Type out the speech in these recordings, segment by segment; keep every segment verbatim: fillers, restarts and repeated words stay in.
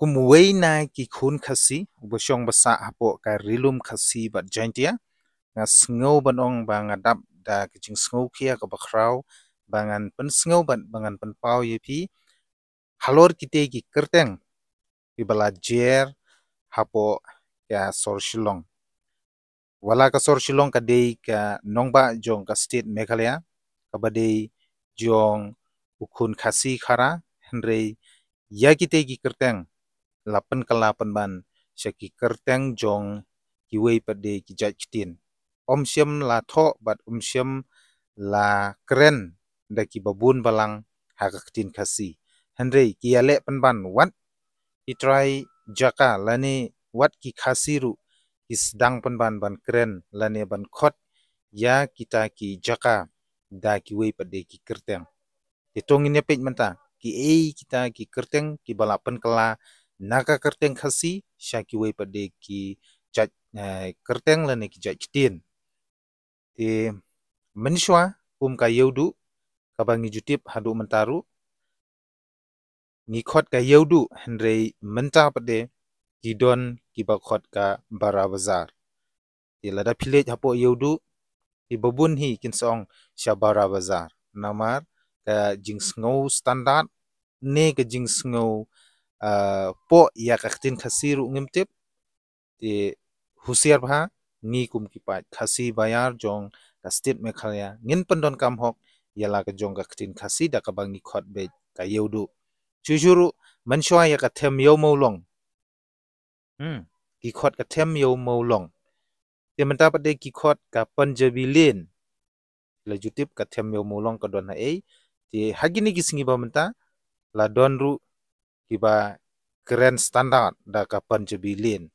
Kum uwei na ki khun Khasi uba shong ba sah hapoh ka Ri Lum Khasi bad Jaintia, nga sngew ban ong ba nga dap da ka jingsngewkhia kaba khraw ba ngan pynsngew bad ba ngan pynpaw ïa phi halor kitei ki kyrteng kiba la jer hapoh ka sor Shillong. Wat la ka sor Shillong ka dei ka nongbah jong ka state Meghalaya, kaba dei jong u khun Khasi Khara, hynrei ïa kitei ki kyrteng la pynkylla pynban sha ki kyrteng jong kiwei pat de ki jait ktien. Ym shym la thoh bad ym shym la kren da kiba bun balang ha ka ktien Khasi. Hynrei ki ïaleh pynban, wat ki trai jaka lane wat ki Khasi ruh ki sdang pynban ban kren lane ban khot ïa kita ki jaka da kiwei pat de ki kyrteng. Te to ngin ïa peit mynta kiei kita ki kyrteng kiba la pynkylla na ka kyrteng Khasi sha kiwei pat de ki jait, eh, kyrteng lane ki jait ktien. Te mynshuwa kum ka Ïewduh, kaba ngi ju tip haduh mynta ruh, ngi khot ka Ïewduh, hynrei mynta pat de ki don kiba khot ka Bara Bazar. Te lada phi leit hapoh Ïewduh, kiba bun hi kin sa ong sha Bara Bazar. Namar ka jingsngew standard ne ka jingsngew, ah, poh ïa ka ktien Khasi ruh ngim tip. Te husiar bha, ngi kum ki paid Khasi Baïar jong ka state Meghalaya ngin pyndonkam hok ïa la ka jong ka ktien Khasi da kaba ngi khot beit ka Ïewduh. Shuh shuh ruh, mynshuwa ïa ka Them Ïew Mawlong. Hmm, ki khot ka Them Ïew Mawlong. Te mynta pat de ki khot ka Punjabi Lane. La ju tip ka Them Ïew Mawlong ka don haei. Te ha kine ki sngi ba mynta la don ruh kiba kren standard da ka Punjabi Lane.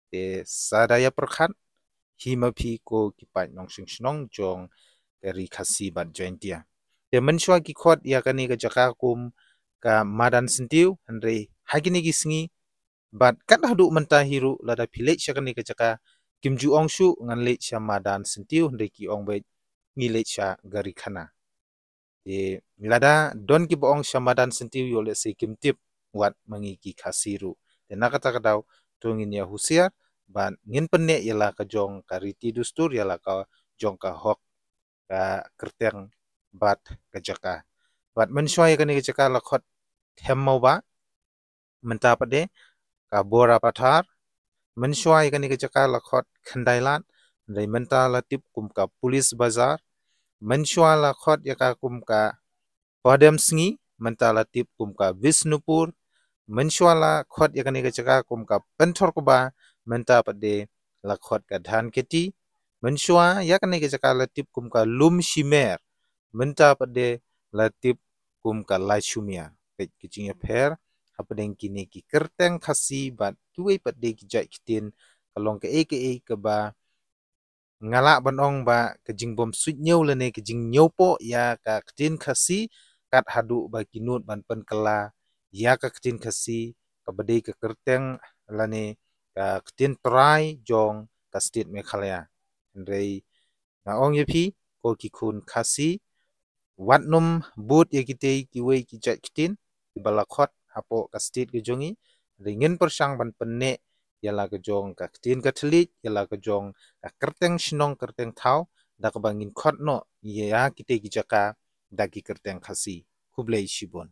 Te sa da ïa pyrkhat hi ma phi ko ki paid nongshong shnong jong ka Ri Khasi bad Jaintia. Te mynshuwa ki khot ïa kane ka jaka kum ka Madan Syntiew, hynrei ha kine ki sngi bad kat haduh mynta hi ruh lada phi leit sha kane ka jaka, kim ju ong shuh ngan leit sha Madan Syntiew, hynrei ki ong beit ngi leit sha Garikhana. Te lada don kiba ong sha Madan Syntiew, ïoh lehse kim tip wat ma ngi ki Khasi ruh. Te na kata ka daw to ngin ïa husiar bad ngin pynneh ïa la ka jong ka riti dustur, ïa la ka jong ka hok ka kyrteng bad ka jaka. Bad mynshuwa ïa kane ka jaka la khot Them Mawbah, mynta pat de ka Bora Pathar. Mynshuwa ïa kane ka jaka la khot Khyndai Lad, hynrei mynta la tip kum ka Police Bazar. Mynshuwa la khot ïa ka kum ka Padam Sngi, mynta la tip kum ka Vishnupur. Mynshuwa la khot ïa kane ka jaka kum ka Pynthorkba, mynta pat de la khot ka Dhankheti. Mynshuwa ïa kane ka jaka la tip kum ka Lumshimer, mynta pat de la tip kum ka Laishumiar. Peit ka jingïapher hapdeng kine ki kyrteng Khasi bad kiwei pat de ki jait ktien, ka long kaei kaei kaba nga lah ban ong ba ka jingbym suidñiew lane ka jingñiewpoh ïa ka ktien Khasi, kat haduh ba ki nud ban pynkylla ïa ka ktien Khasi kaba dei ka kyrteng lane ka ktien trai jong ka state Meghalaya. Hynrei nga ong ïa phi ko ki khun Khasi, wat nym bud ïa kitei kiwei ki jait ktien kiba la khot hapoh ka state ka jong ngi. Hynrei ngin pyrshang ban pynneh ïa la ka jong ka ktien ka thylliej, ïa la ka jong ka kyrteng shnong kyrteng thaw, da kaba ngin khot noh ïa kitei ki jaka da ki kyrteng Khasi. Khublei shibun.